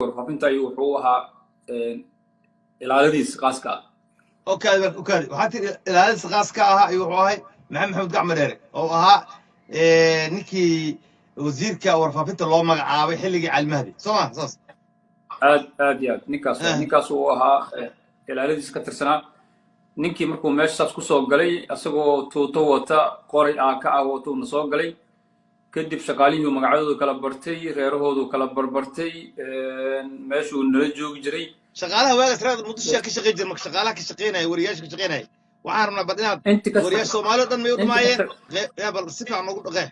Warfaafinta ayuu wuxuu ahaa ilaaladiisa qaaska ah. Okay, okay, waxaa tiri ilaaladiisa qaaska ahaa ayuu wuxuu ahay Maxamed Maxamuud Gacmo Dheere, oo ahaa ninkii wasiirka warfaafinta loo magacaabay xilligii Cali Mahdi, soo ma saas? Aad aad iyo aad, ninkaas ninkaas uu ahaa, ilaaladiisa ka tirsanaa. Ninkii markuu meeshaas kusoo galay, isagoo tuuto wata, qoray aa ka ah wato, uuna soo galay. Kadib shaqaalihii magacyadoodu kala bartay, reerahoodu kala barbartay, meeshuu nala joogi jiray. Shaqaalaha waagaas raad Muqdisho ka shaqayn jiray, marka shaqaalaha ka shaqaynaya, wariyaasha ka shaqaynaya, waxaan rabnaa bal inaad inti kasta wariyaasha Soomaali oo dhan may u inti dhamaayeen kasta. Yaa bal si fiican noogu dhaqee.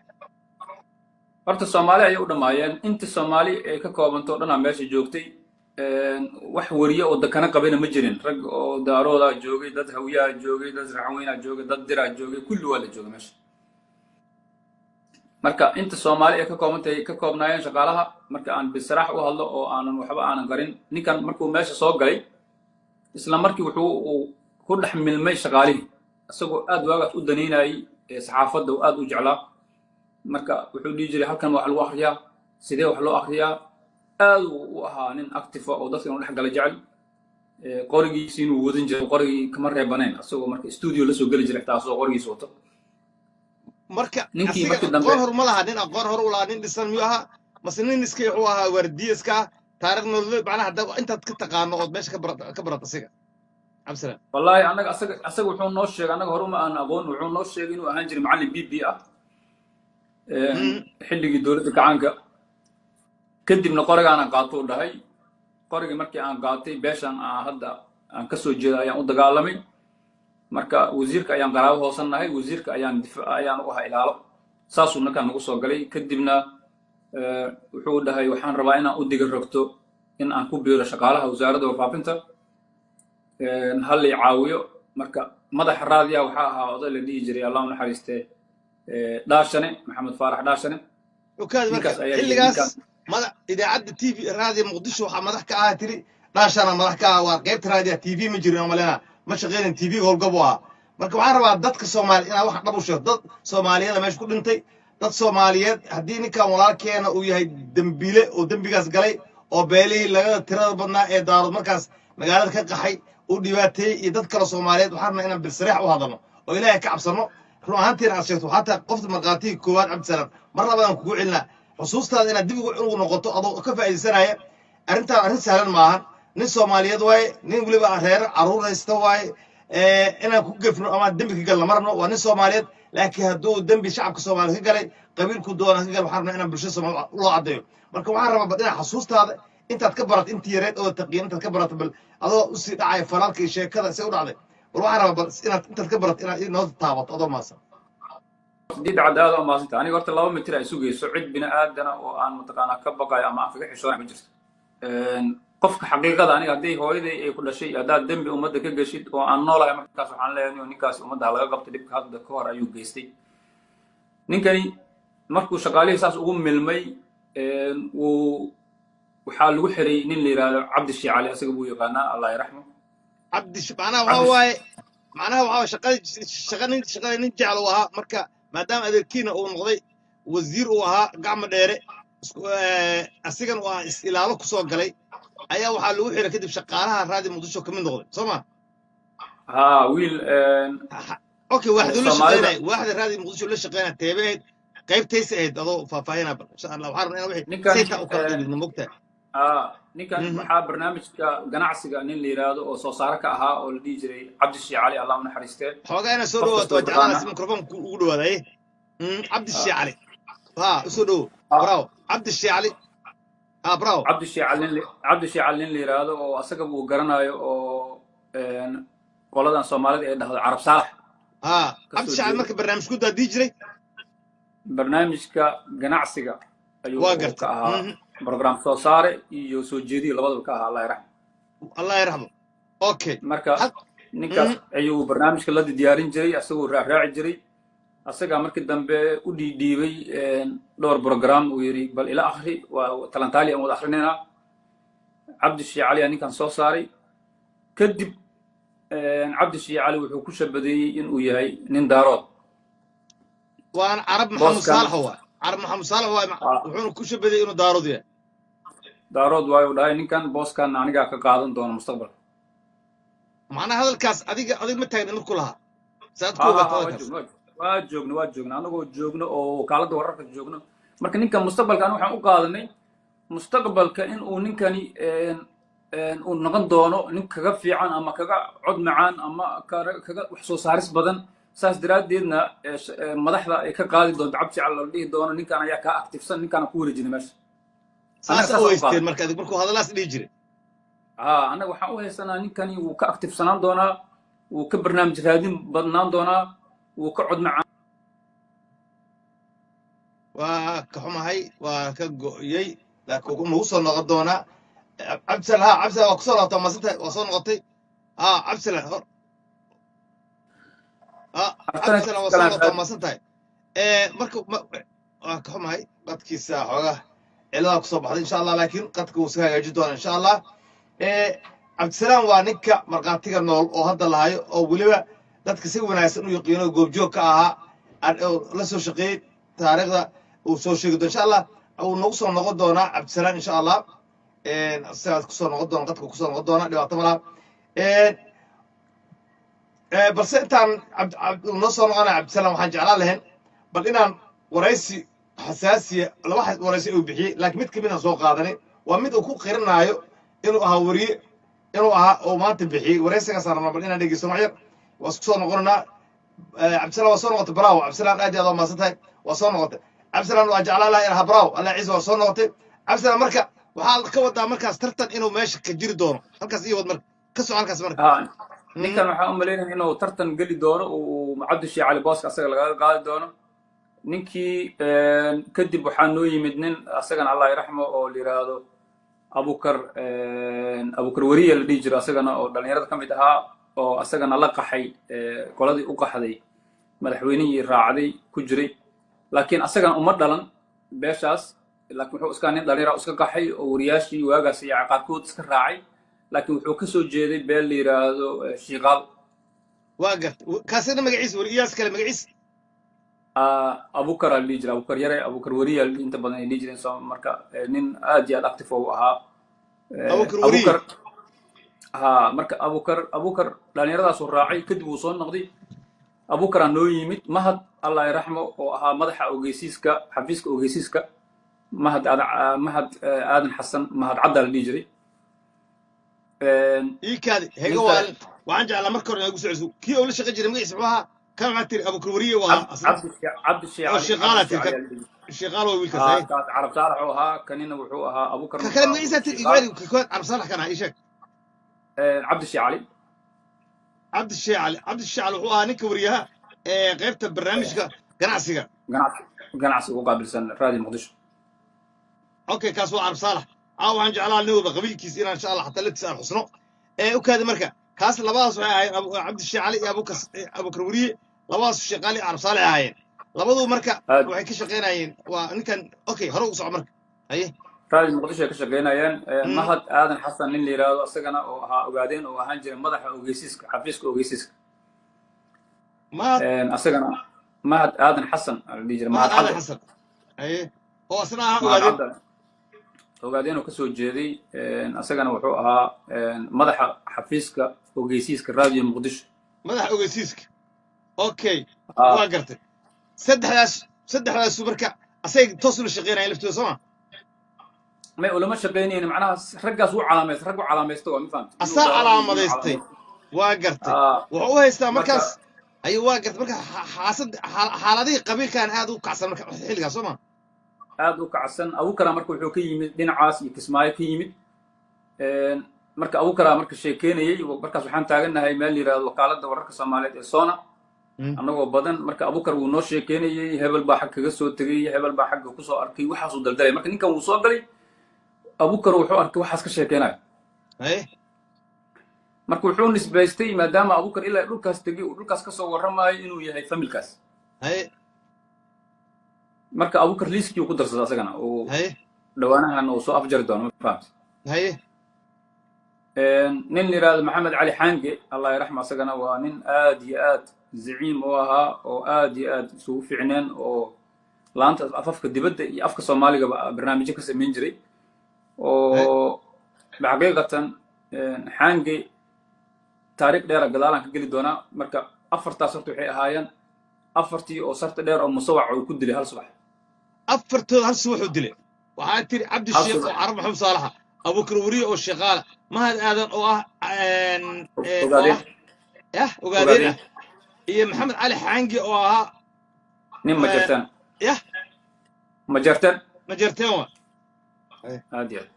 Horta Soomaali ayay u dhammaayeen. Inta Soomaali ay ka koobanto o dhanaa meesha joogtay. Wax wariye oo dakana qabana ma jirin. Rag oo Daaroodaa joogay, dad Hawiyaha joogay, dad Raxweynaa joogay, dad Diraa joogay, kulli waa la joogay meesha. Marka inta Soomaali ay ka koobantahay ka koobnaayeen shaqaalaha. Marka aan bisaraax u hadlo oo aanan waxba aanan qarin, ninkan markuu meesha soo galay, isla markii wuxuu uu ku dhex milmay shaqaalihii, isagoo aad waagaas u danaynayay saxaafadda uu aad u jeclaa. Marka wuxuu dhihi jiray, "Halkan wax lagu akriyaa, sidee wax loo akriyaa?" Aad uu u ahaa nin active oo dadka inuu dhex gala jecel. Qorigiisi inuu wadan jiray, qorigii kama reebanayn, isagoo marka studio la soo geli jiray xitaa asagoo qorigiisa wato. Marka ninkii asiga markii dambe aqoon hor ma laha, nin aqoon hor u lahaa, nin dhisan miyuu ahaa, mase nin iska wuxuu ahaa waardiye iska ah? Taariikh nololeed macnaha hadda intaad ka taqaano ood meesha ka barat asiga, Cabdisalaam. Wallahi annaga asaga wuxuu noo sheegay, annaga hore uma aan aqoon, wuxuu noo sheegay inuu ahaan jiray macallin b ah xilligii dowladda gacaanka. Kadibna qorigaana qaatou dhahay. Qorigii markii aan qaatay, beeshan aan hadda aan ka soo jeeda ayaan u dagaalamay. Marka wasiirka ayaan qaraabo hoosan nahay, wasiirka ayaan ayaan u ahaa ilaalo. Saasuu ninkaan nagu soo galay. Kadibna wuxuu dhahay, "Waxaan rabaa inaan u diga rogto in aan ku biiro shaqaalaha wasaaradda warfaafinta, hal lay caawiyo." Marka madaxa raadiya waxaa ahaa oday la dhihi jiray, Allah u naxariistee, Dhaashane, Maxamed Faarax Dhaashane. Okaadi marka Ninkaas ayaa yidhi xilligaas ninkaan madax idaacadda TV Raadiya Muqdisho waxaa madax ka ahaa tiri Dhaashana madax ka ah. Waa qaybta raadiya, TV ma jirin oo malena ma shaqaynin, TV howlgab u ahaa. Marka waxaan rabaa dadka Soomaali inaad wax dhab u sheegto. Dad Soomaaliyeeda meesha ku dhintay, dad Soomaaliyeed. Haddii ninkan walaalkeena uu yahay dembiile oo dembigaas galay, oo beelihii laga tirada badnaa ee Daarood markaas magaalada ka qaxay uu dhibaateeyey iyo dad kale Soomaaliyeed, waxaan rabnaa inaan bilsareex u hadalno oo Ilaahay ka cabsano. Run ahaantiina aad sheegto, waxaa tahay qofta markhaatigii koowaad. Cabdisalaam, mar labaadaan kugu celinaa xusuustaada inaad dib ugu noqoto adoo ka faa'iidaysanaya arrintaan. Arrin sahlan maahan. Nin Soomaaliyeed waaye, nin weliba reer carruur haysta waaye. Inaan ku gefno ama dembi ka galno ma rabno. Waa nin Soomaaliyeed, laakiin hadduu dembi shacabka Soomaaliyeed ka galay, qabiilku doona ka galay, waxaan rabnaa inaan bulshada Soomaaliyeed loo caddeeyo. Marka waxaan rabaa bal inaad xasuustaada intaad ka barat, intii yareed oo taqiin intaad ka barato, bal adoo usii dhacaya falaalka iyo sheekada say u dhacday, bal waxaan rabaa bal inaad intaad ka barat inaad inoo taabato adoo maasan. Didcad, aad u maasanta. Aniga horta 2 mitir ay sugayso, cid bini aadana oo aan mataqaanaa ka baqayo ama aan kaga xishoonay ma jirto. Qofka xaqiiqada, aniga hadday hooyaday ay ku dhashay, haddaad dembi ummadda ka geshid oo aan noolahay, markaas waxaan leeyahay ninkaasi ummadda ha laga qabto, dhibka hadda ka hor ayuu geystay. Ninkani markuu shaqaalihii saas ugu milmay, wuu waxaa lagu xiray nin la yidhaahdo Cabdi Shiicali, asaga buu yaqaanaa, Allah yaraxmo. Cabdi macnaha waxaa waaye, macnaha waxaa waaye shaqada shaqa nin shaqada nin jecel uu ahaa. Marka maadaama adeerkiina uu noqday wasiir uu ahaa Gacmo Dheere, asigan uu ahaa is ilaalo kusoo galay, ayaa waxaa lagu xiray kadib shaqaalaha Raadi Muqdisho ka mid noqday, soo ma? Ha, wiil Okay, waaxdu la Soomaalida shaqeynaya, waaxda Raadi Muqdisho la shaqeynaya teebe ahayd, qaybtaysa ahayd, adoo faahfaahinaa bal insha Allah. Waxaan rabnaa inaan wixii Ninkan saytaa u kala dhigno, mogtahay? Ninkan waxaa barnaamijka ganacsiga nin la yidhaahdo oo soo saare ka ahaa oo la dhihi jiray Cabdi Shiicali, Allah u naxariistee. Xoogaa inaad soo Qof dhawaato kastoo waa jeclaan taqaana. si mikrofoonka ugu dhawaadaye. Cabdi Shiicali, ha, usoo dhowo. Bravo, Cabdi Shiicali, ha, bravo. Cabdi Shiicali nin la yidhaahdo oo asaga uu garanayo oo qoladan Soomaalida ay dhahdo Carab Saalax ha ka Cabdi soo Shiicali jeeda. Marka barnaamijku daadii jiray Barnaamijka ganacsiga ayuu waa ka gartay ahaa program soo saare iyo soo jeediye labadaba ka ahaa, Allah yarxam. Allah yarxamo, okay. Marka ninkaas ayuu barnaamijka la diyaarin jiray, asagoo raacraaci jiray. Asagaa markii dambe u dhiidhiibay dhowr program, uu yidhi, "Bal ila akhri, waa talantaali aan wada akhrinaynaa." Cabdi Shiicali aa ninkan soo saaray. Kadib Cabdi Shiicali wuxuu ku shabadeeyey inuu yahay nin Daarood. Waan Carab Maxamed Booskan Saalax waa Carab Maxamed Saalax waa. Wuxuuna ku shabaday inuu Daarood yahay. Daarood waayu dhahay ninkan, booskan anigaa ka qaadan doona mustaqbalka. Macnaha hadalkaas adiga ma taagna markuu lahaa, saad ku Ha ha ogaata ha, waa hadalkaas? Joogno, waa joogno anagoo joogno oo wakaaladda wararka joogno. Marka ninkan mustaqbalka aniga waxaan u qaadanay mustaqbalka in uu ninkani uu noqon doono nin kaga fiican ama kaga cod macaan ama kaga wax soo saaris badan. Saas daraaddeedna madaxda ay ka qaadi doonto Cabdi Cali, la dhihi doono ninkan ayaa kaa active-san, ninkaana ku wareejinay meesha. Annaga saasa u saasaan u haysteen qaadanay. Marka adig markuu hadalaas dhihi jiray? Ha, annaga waxaan u haysanaa ninkani wuu ka active-sanaan doonaa, wuu ka barnaamij raadin badnaan doonaa, wuu ka cod macaan. Waa ka xumahay, waa ka go'yey, laakiin wuu nagu soo noqon doonaa Cabdisalaam. Ha, Cabdisalaam, waa kusoo laabtaa, maasanta waa soo noqotay. Ha, Cabdisalaam, hor ha. Haddana Cabdisalaam, waa soo kalaan noqotaa, raadin. Maasan tahay. Marka waa ka xumahay, qadkiisa xoogaa ciladaa kusoo baxday, insha Allah, laakiin qadka wuu iska hagaajin doonaa, insha Allah. Cabdisalaam waa ninka markhaatiga nool oo hadda lahayo, oo weliba dadka si wanaagsan u yaqiino, goobjoog ka ahaa oo la soo shaqeeyey, taariikhda uu soo sheegi doono, insha Allah. Uu nagu soo noqon doonaa Cabdisalaam, insha Allah. Sidaas kusoo noqon doona, qadka kusoo noqon doona, dhibaato malaha. Balse intaan noo soo noqonaya Cabdisalaam, waxaan jeclaan lahayn bal inaan waraysi xasaasiya, laba waraysi uu bixiyey, laakiin mid kamid aan soo qaadanay, waa mid uu ku qirinaayo inuu ahaa weriye inuu ahaa oo maanta bixiyey. Waraysigaasaan rabnaa bal inaan dhegeysano wax yar. Waa isku soo noqonanaa. Cabdisalaam, waa soo noqotay. Bravo Cabdisalaam, aad iyo aad waa mahadsan tahay. Waa soo noqotay Cabdisalaam, waa jeclaan lahaa inaha. Bravo, Allah ciise, waa soo noqotay Cabdisalaam. Marka waxaad ka wadaa markaas tartan inuu meesha ka jiri doono halkaas iyo wad, marka ka soco halkaas marka. Ha, ninkan waxaan u malaynaya inuu tartan geli doono, uu Cabdishii Cali booska asaga lagaga qaadi doono ninkii. Kadib waxaa noo yimid nin asagana Allah yaraxmo oo la yidhaahdo Abukar, Abukar Weriye la dhihi jiro, asagana oo dhalinyarada ka mid ahaa, oo asagana la qaxay qoladii u qaxday madaxweynihii raacday ku jiray, laakiin asagana uma dhalan beeshaas, laakiin wuxuu iska nin dhalinyara iska qaxay oo wariyaashii waagaas iyo qaarkood iska raacay, laakiin wuxuu ka soo jeeday beel la yidhaahdo Shiiqaal. Waa garta. Kaasina magaciisa, weriyaas kale magaciisa? Abukar aa la dhihi jira, Abukar Yare, Abukar Weriya inta badan ay dhihi jireen. So marka nin aad iyo aad active u ahaa. Abukar Weriye. Abukar, ha. Marka Abukar dhalinyaradaasuu raacay, kadib uu soo noqday. Abukaraa noo yimid, Mahad Allah yaraxmo, oo ahaa madaxa ogeysiiska, xafiiska ogeysiiska, Mahad Aadan, Mahad Aadan Xasan, Mahad Caddaa la dhihi jiray. Iikaadi hega. Ninka waa waxaan jeclaa marka hore inaad igu soo celiso kii oo la shaqayn jiray. Magaciisa muxuu ahaa kan? Waxaa tiri Abukar Weriye waa asna. Cabdi oo Cali Shiiqaala Cabdi tiri Cali kan. aa la dhihi jiray. Shiiqaal waa wiilkaas. Haa. Haye. Kaas Carab Saalax uu ahaa, kanina wuxuu ahaa Abukar. Ka kale magaciisa tiri igu Shiiqaal. celi. Ka koowaad Carab Saalax kan ah, ii sheeg. Cabdi Sheekh Cali. Cabdi Sheekh Cali. Cabdi Sheekh Cali wuxuu ahaa ninka weriyaha ee qaybta barnaamijka ganacsiga. Ganacsiga u qaabilsan Raadi Muqdisho. Okay, kaas waa Carab Saalax. Caawa waxaan jeclaa nin walba qabiilkiisa inaan, insha Allah, xataa laftiisa aan xusno. Ee u kaadi, marka kaas labadaas waxay ahaayeen Cabdi Sheekh Cali iyo Abukar Weriye. Labadaas Sheekh Cali, Carab Saalax ahaayeen labadu. Marka aad waxay ka shaqaynayeen waa ninkan. Okay, hore ugu soco marka, haye. Raadi Muqdisho ay ka shaqaynayeen. Mahad Aadan Xasan nin la yidhaahdo asagana oo ahaa Ogaadeen, oo ahaan jiray madaxa ogeysiiska, xafiiska ogeysiiska. Mahad? Asagana Mahad Aadan Xasan aa la dhihi jiray. Mahad Mahad Aadan Cadde. Xasan, haye, oo asna ahaa Mahad Ogaadeen. Cadde Ogaadeen oo kasoo jeeday. Asagana wuxuu ahaa madaxa xafiiska ogeysiiska Raadiyo Muqdisho. Madaxa ogeysiiska, okay. Waa gartay. Saddexdaasu marka asay toos ula shaqeynayeen laftooda, soo ma? May, ulama shaqaynaynin. Macnaha raggaas wuu calaamaysta, rag u calaamaysta waa, ma fahamtay, inuu asaa Daarood iyo inuu calaamadaystay. calaamaysta. Waa gartay. Wuxuu u haystaa marka markaas ayuu, waa gartay. Marka xaasad xaaladihii qabiilkan aad u kacsan marka xilligaas, soo ma? Aad u kacsan. Abukara marka wuxuu ka yimid dhinacaas iyo Kismaayo ka yimid. Marka Abukara marka sheekeynayey, markaas waxaan taagannahay meel la yidhahdo Wakaaladda Wararka Soomaaliyeed ee SONA, annagoo badan. Marka Abukar wuu noo sheekeynayey, hebel baa xag kaga soo tegey, hebel baa xagga kusoo arkay, waxaasuu daldalay. Marka ninkan wuu soo galay, Abukar wuxuu arkay waxaas ka sheekeynayo. Haye. Marka wuxuu nisbaystay, maadaama Abukar ilaa dhulkaas tegey, uu dhulkaas kasoo warramayo, inuu yahay familkaas. Haye. Marka Abukar liiskii uu ku darsaday asagana uu haye dhowaanahan uu soo afjari doono, ma fahamtay? Haye. Nin la yidhahdo Maxamed Cali Xaange, Allah yaraxma, asagana waa nin aad iyo aad zaciim u ahaa oo aad iyo aad isugu fiicneen, oo laanta afafka dibadda iyo afka Soomaaligaba barnaamijyo ka samayn jiray. Oo xaqiiqatan Xaangi taariikh dheera gadaalaan ka geli doonaa. Marka afartaas horta waxay ahaayeen afartii oo sarta dheer oo Musawac uu ku dilay hal subax. Afartooda hal subax uu dilay. Waxaa tiri Cabdi Hal Sheekh oo subax. Carab Maxamed Saalaxa, Abubakar Weriye oo Sheekaala, Mahad Aadan oo ah oo Ogaadeen. ah yah, Ogaadeen. Ogaadeen. Ah, iyo Maxamed Cali Xaangi oo ahaa nin Majartaan. Yah. Majartaan. Majarteen wa. Aad iyo aad,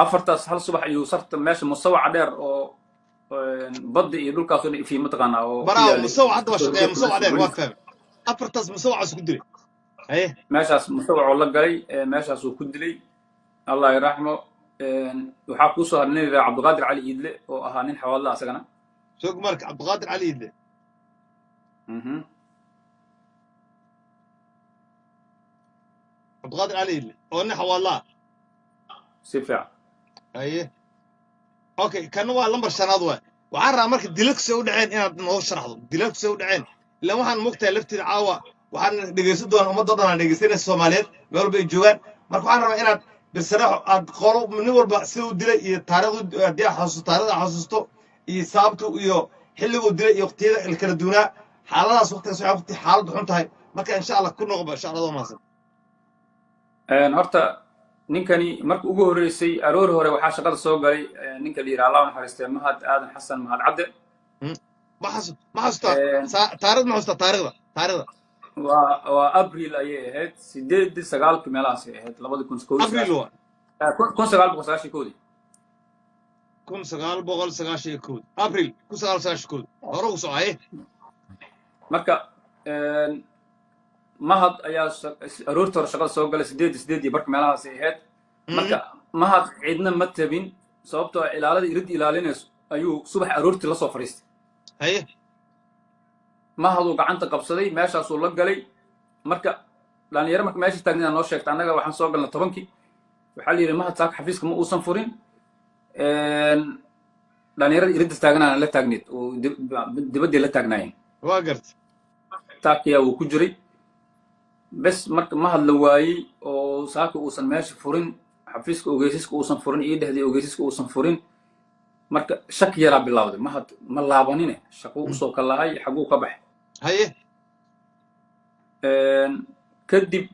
afartaas hal subax ayuu sarta meesha Musawaca dheer oo badda iyo dhulkaasoo dhan ifii, mataqaanaa, oo ku Baraawo. yaalay. Musawac hadda waa shaqeeya, Musawac dheer waa fahmay. Afartaas Musawac isku dilay, haye. Meeshaas Musawacoo la galay, meeshaasuu ku dilay, Allah yaraxmo. Waxaa kuusoo haray nin yidhaha Cabdiqaadir Cali Iidle oo ahaa nin Xawaadla asagana. Soog marka Cabdiqaadir Cali Iidle. Cabdiqaadir Cali Iidle oo nin Xawaadlaa. Si fiican. Haye, okay, kana waa lambar shanaad. Waay, waxaan rabaa marka dilalku say u dhaceen inaad noo sharaxdo, dilalku say u dhaceen. Ilaan waxaan mogtahay lafteeda caawa waxaan dhegeysan doonaa ummadda o dhan aan dhegeysanaysa Soomaaliyeed meel walba ay joogaan. Marka waxaan rabaa inaad birsaraxo aad qolo nin walba sida u dilay iyo taariikhdu haddii aad xasuusto, taariikhda aad xasuusto iyo sababtu iyo xilliguu dilay iyo waqtiyada la kala duwanaa xaaladahaas, waqtigaas waxay waqti xaaladdu xun tahay. Marka insha Allah ku noqba, insha Allah, waa mahadsan. Horta ninkani marka ugu horreysay aroor hore waxaa shaqada soo galay ninka la yidhaha, Allah u naxariistay, Mahad Aadan Xasan, Mahad Cadde. Ma xasuustaa taariikhda? Ma xasuustaa taariikhda? Waa Abril ayay ahayd, sideedii sagaalkii meelahaasay ahayd, labadi kun kow iyo Abril sagaashan. Waa 1991-dii. 1991, Abril 1991. Hore ugu soco, haye. Marka Mahad ayaa aroortii hore shaqada soo galay, sideedii barka meelahaasay ahayd. Marka Mahad cidna ma tabin, sababtoo ah ilaalada irid ilaalinayso ayuu subax aroortii la soo fadhiistay. Haye. Mahaduu gacanta qabsaday, meeshaasuu la galay. Marka dhalinyaro marka meesha taagnayd noo sheegta, annaga waxaan soo galnay 10-kii. Waxaa la yidhi Mahad saaka xafiiska ma uusan furin. Dhalinyarada iridda taagnaana la taagneed oo dibaddii la taagnaayeen. Waa garta. Taakiyaa wuu ku jiray bes. Marka Mahad la waayey oo saaka uusan meesha furin, xafiiska ogeysiska uusan furin iyo dhexdii ogeysiska uusan furin, marka shaki yaraa bilowday. Mahad ma laabanine, shaquu usoo kalahay, xaguu ka baxay? Haye. Kadib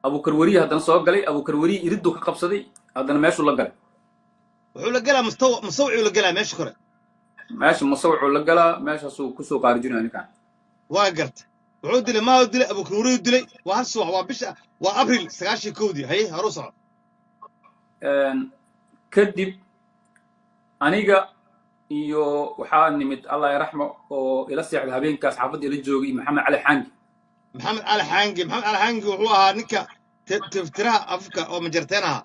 Abuukar Weriye haddana soo galay. Abuukar Weriye iridduu ka qabsaday, haddana meeshuu la galay. Wuxuu la gelaa mustawa, musawicuu la gelaa meesha kore. Meesha musawicuu la galaa, meeshaasuu kusoo qaarijinaya ninkan. Waa garta. Wuxuu dilay maa dilay, Abuukar Weriyu dilay. Waa hal subax, waa bisha, waa Abril 91-dii. Haye, hore u soco. Kadib aniga iyo waxaa nimid, Allah yaraxmo, oo ila seexda habeenkaas xaafadda ila joogay, Maxamed Cali Xaangi. Maxamed Cali Xaangi. Maxamed Cali Xaangi wuxuu ahaa ninka tiftiraha afka oo Majarteen ahaa.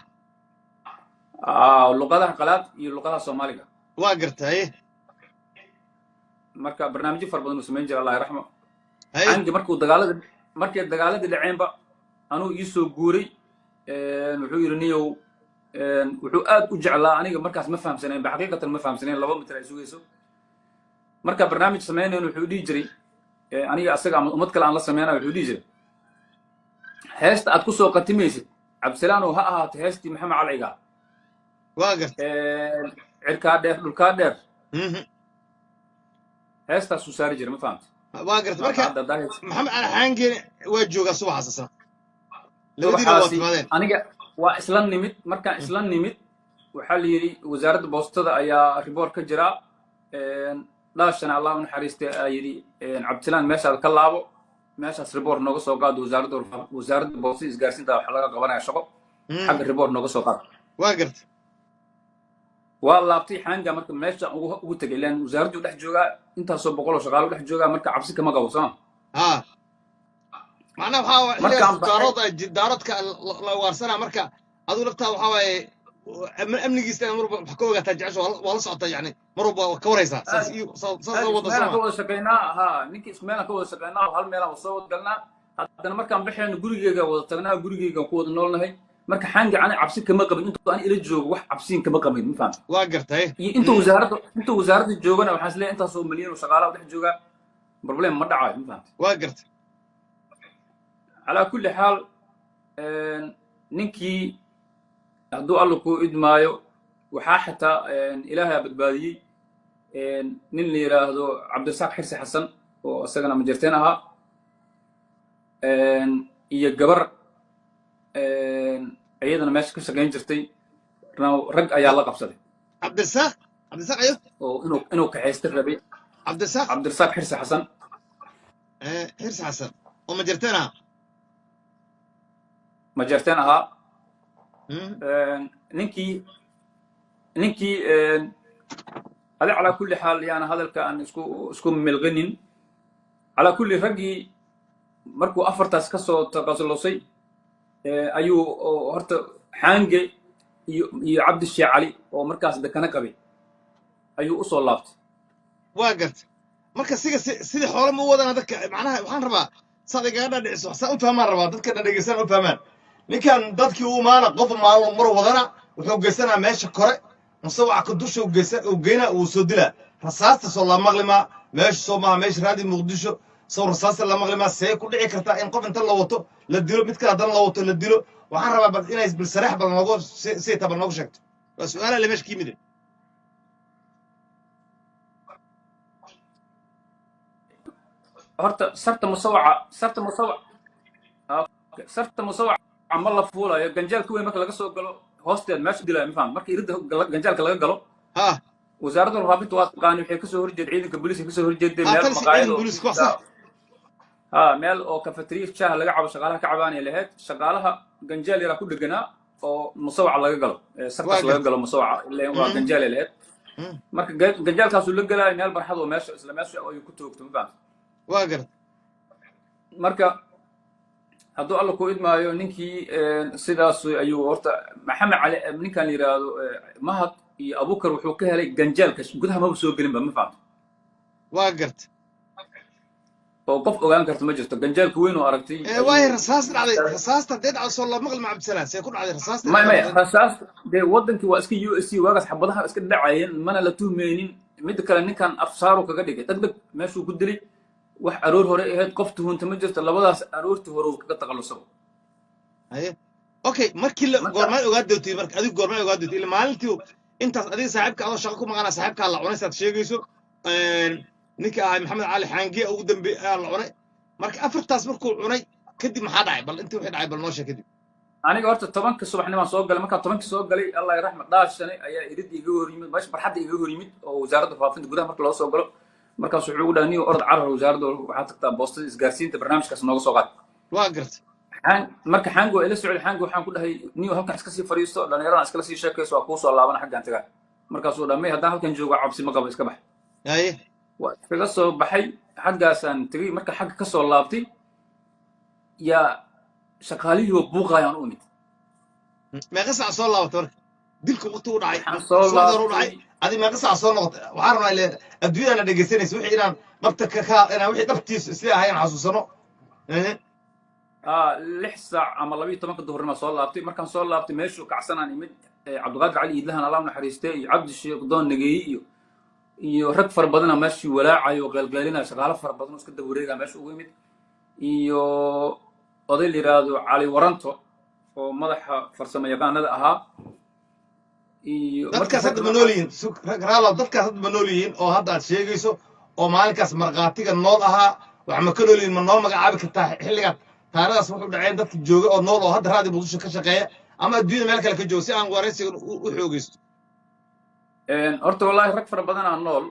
Luqadaha qalaad iyo luqadaha Soomaaliga. Waa garta, haye. Marka barnaamijyo fara badan uu samayn jiray, Allah yaraxmo. Haye. Xaangi markuu dagaalada, markay dagaaladii dhaceenba anuu ii soo guuray. Wuxuu yidhi niyow, wuxuu aad u jeclaa, aniga markaas ma fahamsanayn ba, xaqiiqatan ma fahamsanayn, 2 mitir ay sugayso. Marka barnaamij samaynayn wuxuu dhihi jiray, aniga asaga ama ummad kale aan la sameynaya, wuxuu dhihi jiray: "Heesta aad ku soo qatimaysid, Cabdisalaan, ha ahaato heestii Maxamed Calciga." Waa garta. Cirkaa dheer, dhulkaa dheer. Heestaasuu saari jiray, ma fahamta? Waa garta. Marka marka hadda haddaa hees Maxamed Cali Xaangi waa joogaa subaxaas isna, labadiina waa subaxaasi timaadeen. Aniga waa isla nimid. Markaan isla nimid waxaa la yidhi Wasaaradda Boostada ayaa report ka jira. Dhaashana, Allah u naxariistay, aa yidhi: "Cabdisalaan, meeshaad ka laabo, meeshaas report nooga soo qaado. Wasaaradda Boostada Isgaarsiinta waxa laga qabanaya shaqo, xagga report nooga soo qaado." Waa garta. Waa laabtay Xaanga. Marka meesha ugu tegay, ilaan wasaaraddu dhex joogaa, intaasoo boqoloo shaqaalo dhex joogaa, marka cabsi kama qabo, sooma? Ha, macnaha waxaa waaye Markaan xilligaas baxay Daarood ay Daaroodka la ugaarsanaa. Marka adigu laftaa waxaa waaye amnigiisa inaad mar walba wax ka ogaataa jecesho, waa la socotaa, yani mar walba waa ka waraysaa saas Aad iyo saas aad soo isku wada meelaan ka sooma? Wada shaqaynaa ha, ninkii isku meelaan ka wada shaqaynaa oo hal meelaan soo wada galnaa. Haddana markaan baxayno gurigeyga wada tagnaa, gurigeygaan ku wada noolnahay. Marka Xaangi ani cabsi kama qabin intuu ani ila joogo, wax cabsiin kama qabin, ma fahamta? Waa gartay. Iyo intuu wasaaradda joogana waxaan isleeyahay intaasoo milyan oo shaqaalaha dhex joogaa, problem ma dhacayo, ma fahamta? Waa gartay. Calaa kulli xaal. Ninkii, hadduu Alla kuu idmaayo, waxaa xitaa Ilaahay badbaadiyey nin la yidhaahdo Cabdirasaaq Xirsi Xasan oo isagana Majarteen ahaa iyo gabar iyadana meesha ka shaqayn jirtay. Rag ayaa la qabsaday. Cabdirasaaq, Cabdirasaaq ayo? Oo inuu kaxaysta rabay. Cabdirasaaq? Cabdirasaaq Xirsi Xasan. Xirsi Xasan oo Majarteen ah? Majarteen ahaa. Ninkii adi, calaa kulli xaal, yaana hadalka aan isku milqinin. Calaa kulli, raggii markuu afartaas ka soo taqasulosay ayuu horta Xaange iyo Cabdishee Cali oo markaas dekana qabay ayuu u soo laabtay. Waa garta. Marka siga sidii xoolo ma u wadana dadka? Macnaha waxaan rabaa saad igaga dhadhiciso, saa u fahmaan rabaa, dadka dhadhegeysan u fahmaan. Ninkan dadkii u imaana, qof maalin mar wadana, wuxuu geysanaa meesha kore musawaca ka dusha uu geysa, uu geynaa, uu soo dilaa. Rasaasta soo la maqlimaa meesha, soo maaha meesha Raadi Muqdisho? Sow rasaasta la maqlimaa? See ku dhici kartaa in qof inta la wato la dilo, mid kale haddana la wato la dilo? Waxaan rabaa bal inay bil sareex bal noogu si bal noogu sheegto. Waa su-aalaha le meesha ka yimid. Horta sarta musawaca ma la fuulayo. Ganjaalka weyn marka laga soo galo hoosteed meesha dilaayo, ma faham? Marka iridda ganjaalka laga galo, wasaaradda warfaafinta waa taqaani, waxay kasoo horjeed ciidanka booliiska, kasoo horjeeday meel maqaayad ciidan oo booliiska, wax sax. Ha, meel oo cafeteria shaaha laga cabo, shaqaalaha ka cabaanay lahayd. Shaqaalaha ganjaal yaraa ku dheganaa oo musawaca laga galo, sartaas laga galo musawaca, ileen waa ganjaal ay lahayd. Marka ganjaalkaasuu la gelaayo meel barxad oo meesha, isla meesha ayuu ku toogto, ma fahamta? Waa garta. Marka hadduu Alla ku idmaayo, ninkii sidaas ayuu horta Maxamed Cali, ninkan la yidhaahdo Mahad iyo Abukar, wuxuu ka helay ganjaalka gudaha, maba soo gelinba, ma fahamta? Waa garta. Oo qof ogaan karta ma jirto, ganjaalka weyn oo aragtay. Waayo, rasaas dhacday, rasaasta haddee dhacdo soo la maqli ma? Cabdisalaan, see ku dhacday rasaasta? May, rasaas dee waddankii waa iska USC waagaas, xabadaha iska dhacayeen, mana la tuhmaynin. Midda kale, ninkan afsaaru kaga dhigay deg deg meeshuu ku dilay, wax aroor hore ahayd, qof tuhunta ma jirto. Labadaas aroortii hore uu kaga takhallusabo. Haye, okay. Markii la goormaad ogaa dootay? Marka adigu goormaad ogaa dootay? Ila maalintii intaas adiga saaxiibka adoo shaqo ku maqanaa, saaxiibkaa la cunay saad sheegayso, ninka ahay Maxamed Cali Xaangiye ugu dambe ayaa la cunay. Marka afartaas markuu cunay kadib maxaa dhacay? Bal intii wixii dhacay bal noo sheeg kadib. Aniga horta 10-ka subaxnimaan soo galay. Markaan 10-kii soo galay, Allah raxma, Dhaashane ayaa irid iga hor yimid, meesha barxadda iga hor yimid oo wasaaradda faafinta gudaha marka loo soo galo. Markaas wuxuu ugu dhahay, "Niyo, orod carar, wasaaradda waxaa tagtaa boostada isgaarsiinta, barnaamijkaas nooga soo qaad." Waa gartay. Marka Xaangi waa ila socday. Xaangi waxaan ku dhahay, "Niyo, halkan iska sii fadhiisto, dhallinyaradan iskala sii sheekayso, waa kuu soo laabana, xaggaan tagaa." Markaasuu dhaha, "May, haddaan halkan joogo cabsi ma qabo, iska bax." Waa iskaga soo baxay, xaggaasaan tegey. Marka xagga ka soo laabtay, yaa shaqaalihii oo buuqayaan u imid. Meeqa saac soo laabatay marka dilka waqti u dhacay? Waxaan soo Subaxdii hore u dhacay. laabtay. Adi meeqa saac soo noqotay? Waxaan rabnaa ile adduunyadana dhegeysanaysa wixii inaan dhabta ka inaan wixii dhabtiisa sidii ahay aan xasuusano. 6 saac ama 12-ka duhurnima soo laabtay. Markaan soo laabtay, meeshuu kacsanaan imid. Cabdiqaadir Cali Iidlahan, Allah u naxariistay, iyo Cabdi Sheekh Doon Nageeye iyo rag fara badana meeshii walaacayo oo qeylqeylinaya, shaqaalo fara badan oo iska daba wareegaya meesha ugu imid, iyo oday la yidhaahdo Cali Waranto oo madaxa farsamo yaqaanada ahaa iyo marka Dadkaas rag hadda ma nool yihiin? Raalow, dadkaas hadda ma nool yihiin oo hadda aad sheegayso oo maalinkaas markhaatiga nool ahaa? Wax ma ka nool yihiin? Ma noo magacaabi kartaa xilligaad taarikhdaas wuxuu dhaceen dadka jooga oo nool oo hadda Raadi Muqdisho ka shaqeeya ama adduunyada meel kale ka jooga, si aan waraysigan u xoogeysto? Horta wallahi rag fara badan aan nool.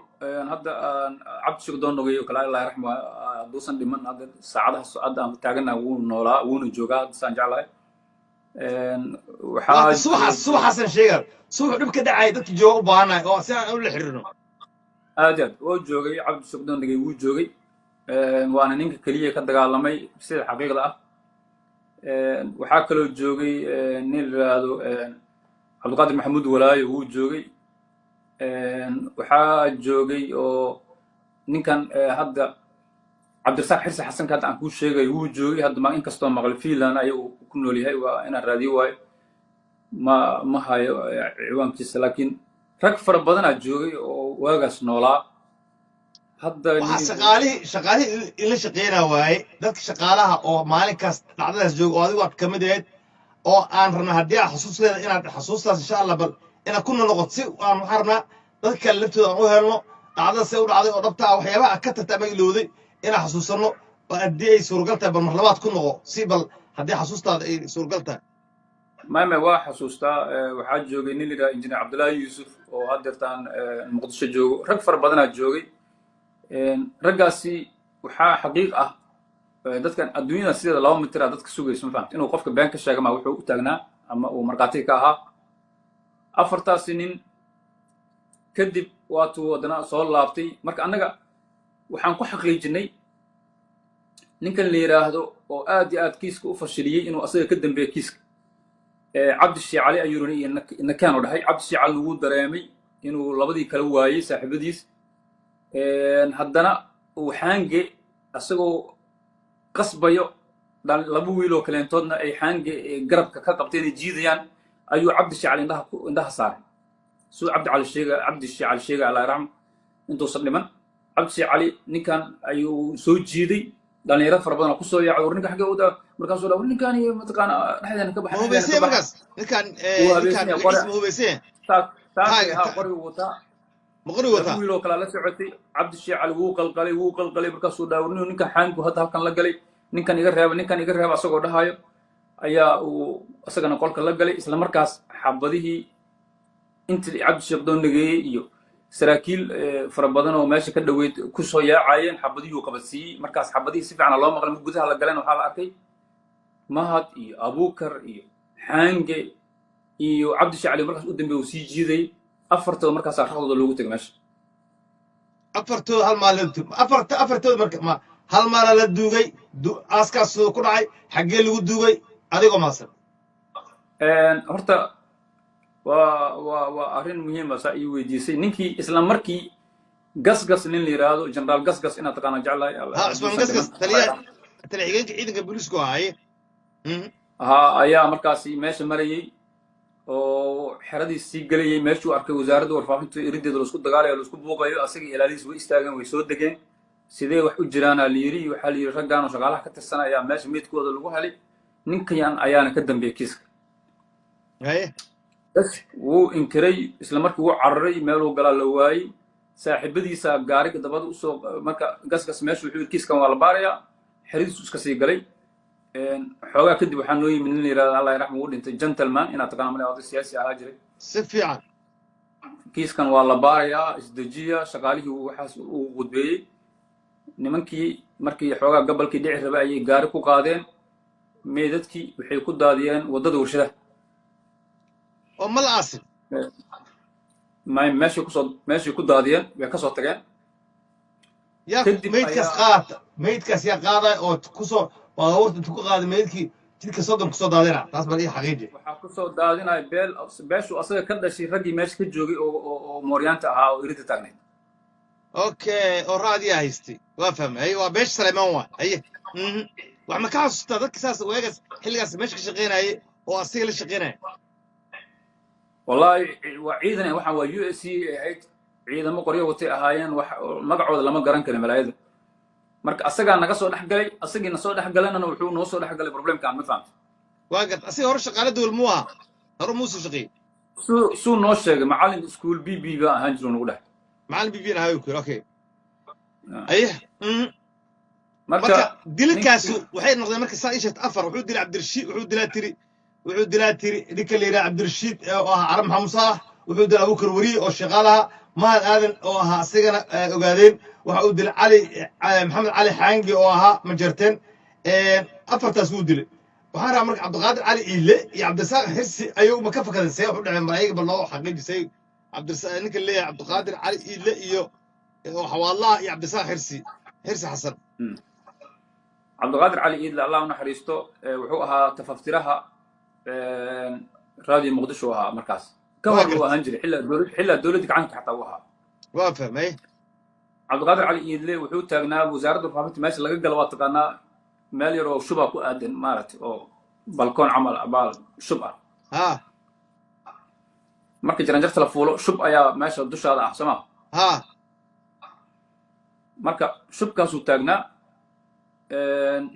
Hadda Cabdi Sheekh Doon Nogey oo kale, Allah raxma, hadduusan dhiman hadda saacadaha hadda aan taaganaha, wuu noolaa, wuuna joogaa hadda, saan jeclahay. Waxaa Waata subaxaas, subaxaasan sheegaa, subaxu dhib ka dhacaya dadka jooga u baahanahay oo si aan ula xiriirno. Aad aad wuu joogay. Cabdi Sheekh Doon Nogey wuu joogay, waana ninka keliya ka dagaalamay sida xaqiiqda ah. Waxaa kaloo joogay nin la yidhaahdo Cabdiqaadir Maxamuud Walaayo, wuu joogay. Waxaa joogay oo ninkan hadda Cabdirasaaq Xirsi Xasanka hadda aan kuu sheegayo wuu joogay. Hadda ma inkastoo maqlay Finland ayagu ku nool yahay, waa inaan raadiyo waayo, ma hayo ciwaankiisa, laakiin rag fara badanaa joogay oo waagaas noolaa hadda. Waxaa shaqaalihii in la shaqeynaa waaye, dadka shaqaalaha oo maalinkaas dhacdadaas jooga oo adigu aad kamid ahayd. Oo aan rabnaa haddii aad xasuus leedahay inaad xasuustaas, insha Allah, bal inaad ku noqoto, si aan waxaan rabnaa dadka kale laftooda aan u helno dhacdada see u dhacday oo dhabta ah, waxyaabaha aad ka tagtay ama ilowday inaan xasuusanno. Oo haddii ay suuragal tahay, bal mar labaad ku noqo, si bal haddii xasuustaada ay suuragal tahay. Mame, waa xasuustaa. Waxaa joogay nin la yidhaha Injineer Cabdullaahi Yuusuf oo haddeertaan Muqdisho joogo. Rag fara badanaa joogay. Raggaasi waxaa xaqiiq ah, dadkan adduunyada sideeda 2 mitir a dadka sugayso, ma fahamta, inuu qofka been ka sheega ma wuxuu u taagnaa ama uu markhaatiga ka ahaa afartaasi nin. Kadib waatuu haddana soo laabtay. Marka annaga waxaan ku xaqiijinay ninkan la yidhaahdo oo aad iyo aad kiiska u fashiliyey inuu asaga ka dambeeyo kiiska. Cabdi Shiicali ayuu iyo nakaan dhahay. Cabdi Shiicali wuu dareemay inuu labadii kala waayey saaxiibadiis. Haddana uu Xaange isagoo qasbayo, laba wiiloo kaleentoodna ay Xaange garabka ka qabtay inay jiidayaan, ayuu Cabdi Shiicali indhaha saaray. Suu Cabdi Cali sheega, Cabdi Shiicali sheega, Allah raxma, intuusan dhiman, Cabdi Shiicali ninkan ayuu soo jiiday. Dhalinyaro fara badan oo kusoo yaacay, war ninka xaggee u daa? Markaasuu dhaa, war ninkaani mataqaana dhexdeena ka baxa, Ma dhexdeena hubaysanya ka baxa. Markaas ninkan Wuu ninkan habeysanya. magaciisa Qore ma hubaysanya? Taakay. Taaga Haa, qorigu wataa. Ma qori Laba wataa? wiil oo kalaa la socotay. Cabdi Shiicali wuu qalqalay, wuu qalqalay. Markaasuu dhaa, war ninkan Xaangu hadda halkan la galay, ninkan iga reeba, ninkan iga reeba, asagoo dhahayo ayaa uu isagana qolka la galay. Isla markaas xabadihii intii Cabdi Sheekh doon nageeyey iyo saraakiil fara badan oo meesha ka dhoweyd kusoo yaacayeen, xabadihii uu qabadsiiyey. Markaas xabadihii si fiican loo maqlay. Marka gudaha la galeen, waxaa la arkay Mahad iyo Abukar iyo Xaange iyo Cabdi Shacli. Markaas u dambeey uu sii jiiday afartooda. Markaasaa raqdooda loogu tegay meesha. Afartooda hal maalin afartooda marka ma hal maala la duugay? Aaskaas ku dhacay xaggee lagu duugay, adigoo mahadsan? Horta waa arrin muhiima saa ii weydiisay. Ninkii isla markii Gasgas nin la yidhaahdo, Generaal Gasgas, inaad taqaana jeclahay. Ha, Cusmaan Gasgas, taliya taliya xigeenka ciidanka booliisku ahaaye. Ha, ayaa markaasi meesha marayay oo xeradiis sii gelayay. Meeshuu arkay wasaaradda warfaafinta irideeda laisku dagaalayo, laisku buuqayo. Asaga ilaalihiis way istaageen, way soo degeen. Sidee wax u jiraanaa la yidhi. Waxaa la yidhi raggaan oo shaqaalaha ka tirsan ayaa meesha meydkooda lagu helay, ninkan ayaana ka dambeeyey kiiska. Bas wuu inkiray. Isla markii wuu cararay, meeluu galaa la waayey. Saaxiibadiisa gaariga dabada usoo. Marka Gasgas meesha wuxuu yidhi, kiiskan waa la baarayaa. Xeradiisu iska sii galay. Xoogaa kadib waxaa noo yimid nin la yidhahdo, Allah raxma, uu dhintay, Gentleman, inaad taqaana male, oday siyaasi ahaa jiray. Si fiican. Kiiskan waa la baarayaa, isdejiya. Shaqaalihii waxaas uu qudbeeyey. Nimankii markii xoogaa gabalkii dhici rabay ayay gaari ku qaadeen meydadkii, waxay ku daadiyeen waddada warshadaha. Oo ma la aasin? Meeshay kusoo, meeshay ku daadiyeen, way kasoo tageen. Yaa Kadib meydkaas qaata? Meydkaas yaa qaaday oo kusoo baabuurta intu ku qaaday meydkii jidka 30 kusoo daadina? Taas bal ii xaqiiji. Waxaa kusoo daadinaya beel, beeshuu asaga ka dhashay, raggii meesha ka joogay oo mooryaanta ahaa oo iridda taagnayd. Okay, oo raadiyaa haystay, waa fahmay. Haye, waa beesha Saleymaan waa. Haye. Wax ma ka xasuustaa dadka saas waagaas xilligaas meesha ka shaqeynayay oo asiga la shaqeynaya? Wallahi waa ciidan, waxaan waa USC ahayd, ciidamo qoryo watay ahaayeen. Wax magacooda lama garan karin malaayada. Marka asagaa naga soo dhex galay. Asagii na soo dhex galanana wuxuu noo soo dhex galay problemkan, ma fahamta? Waa gart. Asiga hore shaqaale dowal muu ahaa? Hore muusoo shaqeeyey? Suu noo sheegay, macallin iskuul b b baa ahaan jiro nagu dhex. Macallin b b ahaa ku yiri. Okay, aye. Marka Marka dilkaasu waxay noqdeen, marka saa ii sheegta, afar. Wuxuu dilay Cabdirashiid, wuxuu dilaa tiri, wuxuu dilaa tiri ninka la yidhaha Cabdirashiid oo ahaa Carab Maxamed Saalax, wuxuu dilay Abuukar Weriye oo shaqaalaha, Mahad Aadan oo ahaa isagana ogaadeen, waxa uu dilay Cali Maxamed Cali Xaangi oo ahaa Majarteen. Afartaas wuu dilay. Waxaan rabaa marka Cabdiqaadir Cali Iile iyo Cabdirasaaq Xirsi ayagu ma ka fakadeen? See wax u dhaceen? Bal ayaga bal noo xaqiijisay. Cabdirasaaq, ninka leeyahay Cabdiqaadir Cali Iile iyo oo Xawaadlaha, iyo Cabdirasaaq Xirsi, Xirsi Xasan. Cabdiqaadir Cali Iidle, Allah u naxariisto, wuxuu ahaa tafaftiraha Raadiyo Muqdisho ahaa markaas. Ka Waa hor uu gartay. ahaan jiray xillaa dowlad, xillaa dowladda gacanka xataa uu ahaa. Waa fahmay. Cabdiqaadir Cali Iidle wuxuu taagnaa wasaaradda warfaafinta meesha laga galo, waa taqaanaa, meel yar oo shubaa ku aadan, maaragtay, oo balkoon camal ah, baal shub ah. Marka jaranjarta la fuulo, shub ayaa meesha dushaada ah, soo ma? Ha. Marka shubkaasuu taagnaa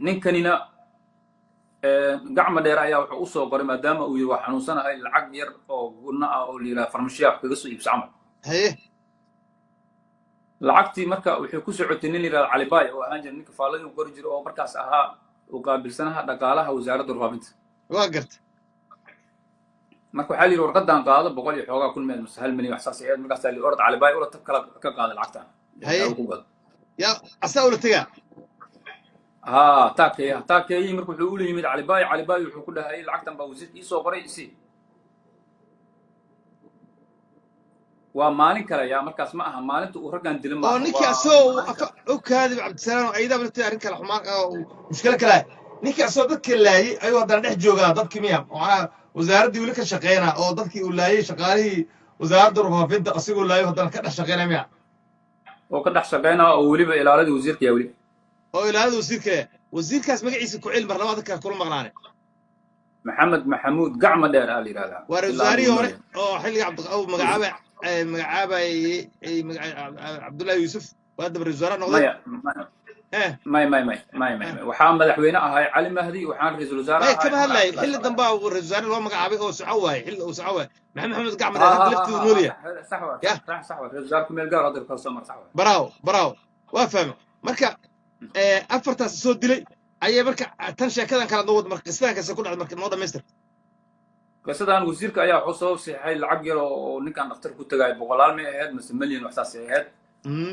ninkanina. Gacma Dheer ayaa wuxuu usoo qoray, maadaama uu yidhi waa xanuunsanahay, lacag yar oo gunno ah oo la yidhaha farmashiya wax kaga soo iibso camal. Lacagtii marka waxay ku socotay nin la yidhahdo Cali Baay, oo ahaan jira ninka faalladii u qori jiray, oo markaas ahaa uu qaabilsanaha dhaqaalaha wasaaradda warfaafinta. Waa garta. Marka waxaa la yidhi warqadan qaado, boqol iyo xoogaa kun meel mise 1 milyan wax saas ahayd. Markaasaa la yidhi orod Cali Baay ula tag, kala ka qaada lacagtan. Daawo ku gado. Yaa asaa ula tegaa? Haa, taakeeya taakeeyihii. Marka wuxuu ula yimid Cali Baay. Cali Baay wuxuu ku dhahay lacagtan baa wasiirka ii soo qoray isi. Waa maalin kale yaa, markaas ma aha maalinta uu raggan dilin. Oo maaha. Ninkii waa asagoo maalin kale. U kaadib Cabdisalaam oo ayadaaba lafteeda arrin kale xumaan oo mushkilo kale ah. Ninkii asagoo dadka laayay ayuu haddana dhex joogaa dadkii miya, macnaha wasaaraddii weli ka shaqeynaa, oo dadkii uu laayay shaqaalihii wasaaradda warfaafinta asigoo laayo haddana ka dhex shaqeynaya miya? Oo ka dhex shaqeynaa, oo weliba ilaaladii wasiirka yaa weli. Oo ilaalada wasiirka. Wasiirkaas magaciisa ku celi mar labaad, dadka kula maqnaane. Maxamed Maxamuud Gacma Dheer aa la yidhahdaa. Waa ra-iisul ilaa wasaarihii hadda hore uu oo xilliga cabdi uu magacaabay magacaabayay Cabdullaahi Yuusuf, waa daba ra-iisul wasaare noqday. Maya, may may may may may may, waxaa madaxweyne ahay Cali Mahdi, waxaan ra'iisul wasaare maya ahay kama Cumar hadlayo Cabdullaahi xilli Salaam. Dambaa uu ra-iisul wasaare loo magacaabay oo soco waaye, xilli uu soco waaye Maxamed Maxamed Gacma ha Dheer ha hadda ha laftiidu ha nool yahay. Ha, sax waa. Ya. Sax sax waa, ra'iisul wasaare ku meel gaar hadda ka soo mar, sax waa. Bravo, bravo, waa fahmay. Marka afartaas soo dilay ayay marka tan sheekadan kala noo wad, marka qisadan kase ku dhacday, marka noo dhamaystir. Qisadan wasiirka ayaa wuxuu soo saxiixay lacag yar oo ninkan dhakhtar ku tagay, boqolaal may ahayd mise milyan wax saas ay ahayd.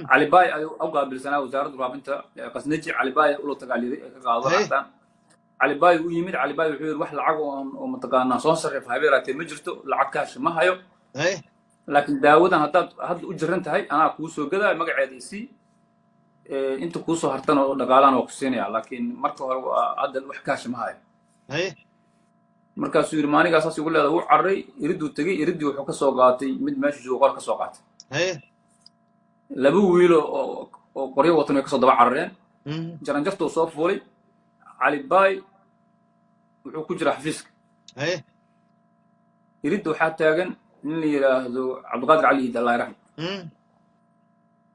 Cali Baay ayuu u qaabilsanaa wasaaradda warfaafinta, qasnaji Cali Baay ula tagaa layidhi ee ka qaado lacagtan. Cali Baay u yimid. Cali Baay wuxuu yidhi wax lacag oo mataqaanaa soo sarrif habeeraatee ma jirto, lacag kaash ma hayo, laakiin daawadan haddaad hadda u jiran tahay anaa kuu soo gadaayo, magaceeda isii, inta kuu soo hartana oo dhaqaalaan waa ku siinaya, laakiin marka hore waa hadda wax kaash ma hayo. Markaasuu yidhi maanigaa saas igu leedahay. Wuu carray, iriduu tegey. Iriddii wuxuu ka soo qaatay mid meesha joogo, qor ka soo qaatay. Laba wiilo oo qoryo watan way kasoo daba carareen. Jaranjartuu soo fuulay. Cali Baay wuxuu ku jira xafiiska. Iridda waxaa taagan nin la yidhaahdo Cabdiqaadir Cali Iid, Allah raxma.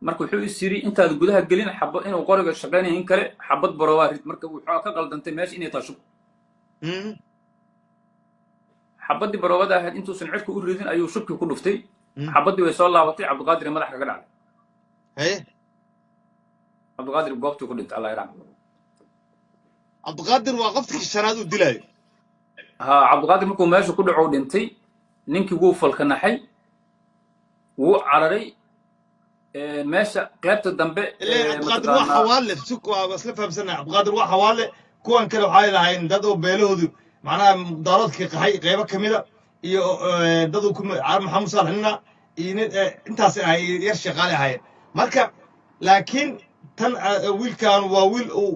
Marka wuxuu is yidhi intaad gudaha gelin xabad inuu qoriga shaqaynaya in kale xabad barowaa rid. Marka wuxuu ka qaldantay meesha inay tahay shub. Xabaddii baroowada ahayd intuusan cirka u ridin ayuu shubkii ku dhuftay. Xabaddii way soo laabatay, Cabdiqaadir madaxa kaga dhacday. Cabdiqaadir goobtuu ku dhintay, Allah raxma. Cabdiqaadir waa qofkii shanaad uu dilaayo. Ha, Cabdiqaadir markuu meesha ku dhaco dhintay, ninkii wuu falkanaxay, wuu cararay meesha qaybta dambe. Ileen Cabdiqaadir waa mataqaanaa xawaale suk, waa isla fahamsanahay. Cabdiqaadir waa xawaale, kuwan kale waxay lahayn dad oo beelahoodu macnaha daaroodkii qaxay qaybo ka mida iyo dad uu ku Maxamed Saalax nina iyo nin intaas ahay yar shaqaale ahaayeen. Marka laakiin tan wiilkan waa wiil uu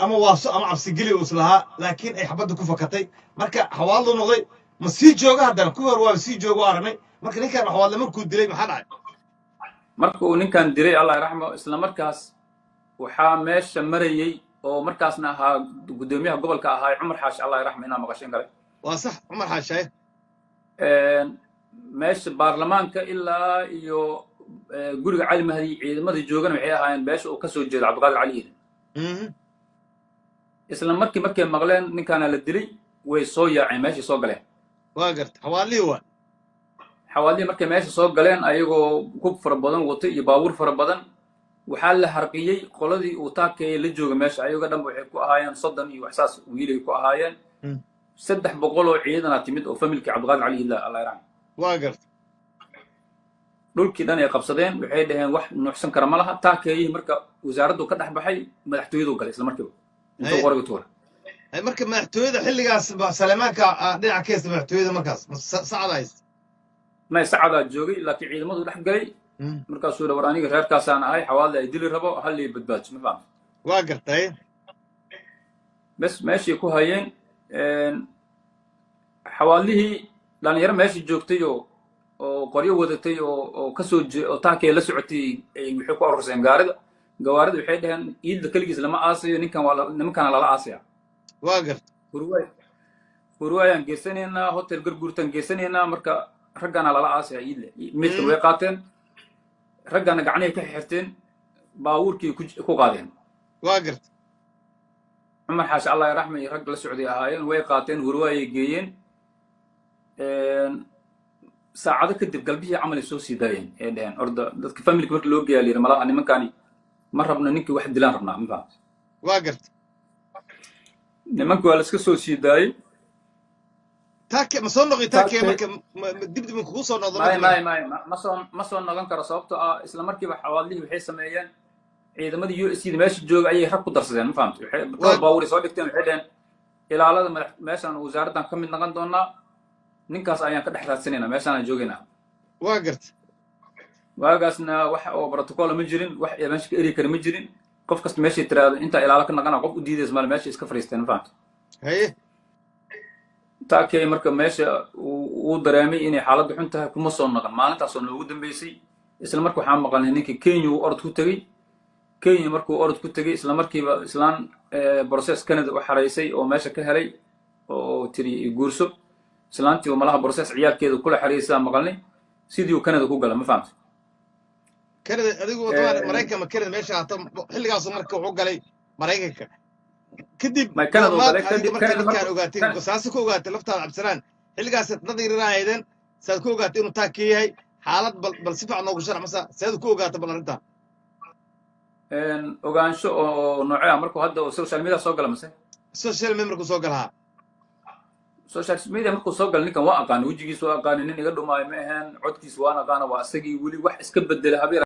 ama waaso ama cabsigeli uu islahaa, laakiin ay xabadda ku fakatay. Marka xawaaladu noqday ma sii jooga haddana, kuwii hore waa sii jooga oo aragnay. Marka ninkan xawaadle markuu dilay maxaa dhacay? Marka uu ninkan dilay, Allah raxmo, isla markaas waxaa meesha marayey oo markaasna ahaa guddoomiyaha gobolka ahaa Cumar Xaashi, Allah raxmo, inaa maqashin kale. Waa sax, Cumar Xaashaye. Meesha baarlamaanka ilaa iyo guriga Cali Mahdi ciidamadii joogana waxay ahaayeen beesha uu kasoo jeedo Cabdiqaadir Cali Iidan. Isla markii markay maqleen ninkaana la dilay way soo yaaceen, meeshay soo galeen. Waa garta, xawaalihii waa. Xawaalihii markay meesha soo galeen ayagoo hub fara badan watay iyo baabuur fara badan, waxaa la harqiyey qoladii uu taakeeye la jooga meesha. Ayaga dhanba waxay ku ahaayeen 30 iyo waxsaas wiilay ku ahaayeen. 300 oo ciidanaa timid oo familkii Cabdiqaadir Cali Iidla, Allah yarxam. Waa garta. Dhulkii dhan ay qabsadeen, waxay dhaheen wax nuuxsan kara ma laha. Taakeeyihii marka wasaaraddu ka dhex baxay, madaxtooyadu galay isla markiiba intuu qoriga tuuray. Marka madaxtooyada xilligaas Salemaanka dhinaca ka haysta madaxtooyada markaas sacada haysta? May, sacadaa joogay, laakiin ciidamadu dhex galay. Markaasuu yidhi war aniga reerkaasaan ahay, xawaadle ay dili rabo, hallii badbaadso, ma fahamta? Waa gartay. Bes meeshay ku hayeen xawaadlihii dhalinyaro meesha joogtay oo qoryo wadatay oo kasoo oo taakee la socotay ay waxay ku arurseen gaarida gawaarida. Waxay dhaheen Iidla keligiis lama aasayo ninkan, waa nimankana lala aasaya. Waa garta. Hurwaay Hurwaayaan geysanaynaa, hotel Garguurtaan geysanaynaa, marka raggana lala aasaya Iidle. Midka way qaateen, raggana gacnihay ka xirteen, baabuurkii ku qaadeen. Waa garta. Cumar Xaashi, Allah raxma, iyo rag la socday ahaayeen. Way qaateen, Hurwaayay geeyeen. Saacado kadib, galbihii camal ay soo sii daayeen, ee dheheen orda dadka family-ka. Marka loo geeyaa layidhi, malaha nimankani ma rabno, ninkii wax dilaan rabnaa, ma fahamta? Waa garta. Nimanki waa la iska soo sii daayey. Taake ma soo noqi taake? Taake. Marka dib dib kugu soo noqdo? May. Marka May, may, ma soo noqon karo, sababtoo ah isla markiiba Xawaadlihii waxay sameeyeen, ciidamadii USC da meesha jooga ayay rag ku darsadeen, ma fahamtay? Waxay dhowr baabuur ay soo dhigteen. Waxay dheheen, ilaalada madax meeshaan wasaaraddan ka mid noqon doonaa, ninkaas ayaan ka dhex raadsanaynaa, meeshaan joogaynaa. Waa garta. Waagaasna wax oo protocol ma jirin, wax meesha ka eri kara ma jirin. Qof kasta meeshay tiraahdo intaa ilaalo ka naqana, qof u diidaysa male. Meesha iska fariisteen, ma fahamtay? Haye. Taakay marka meesha uu dareemay inay xaaladdu xun tahay, kuma soo noqon. Maalintaasoo noogu dambeysay. Isla marka waxaan maqalnay ninkii Kenya uu orod ku tegey. Kenya markuu orod ku tegey, isla markiiba islaan process Canada u xaraysay oo meesha ka helay oo tiri guurso. Islaantii oo malaha process ciyaalkeeda kula xariirsaa maqalnay, sidii uu Canada ku gala, ma fahamtay? Canada adigu wadamada Maraykan ma Canada meesha hata xilligaasu marka wuxuu galay Maraykanka kadib. May, Canada uu goormaad galay adiga kadib. Marka Canada dadkaan markuu ogaatay, saasi ku ogaatay laftaada, Cabdisalaan, xilligaas dad yaryar ahaydeen, saad ku ogaatay inuu taakii yahay xaalad? Bal si fiican noogu sharax masa seed ku ogaatay bal arrintan? Ogaansho oo noocee ah? Markuu hadda social media soo gala mase? Social media markuu soo galahaa. Social media markuu soo gala, ninkan waa aqaana, wejigiisa waa aqaana, nin iga dhumaayo ma ahayn, codkiisa waan aqaana, waa isagii. Weli wax iska bedela habeer.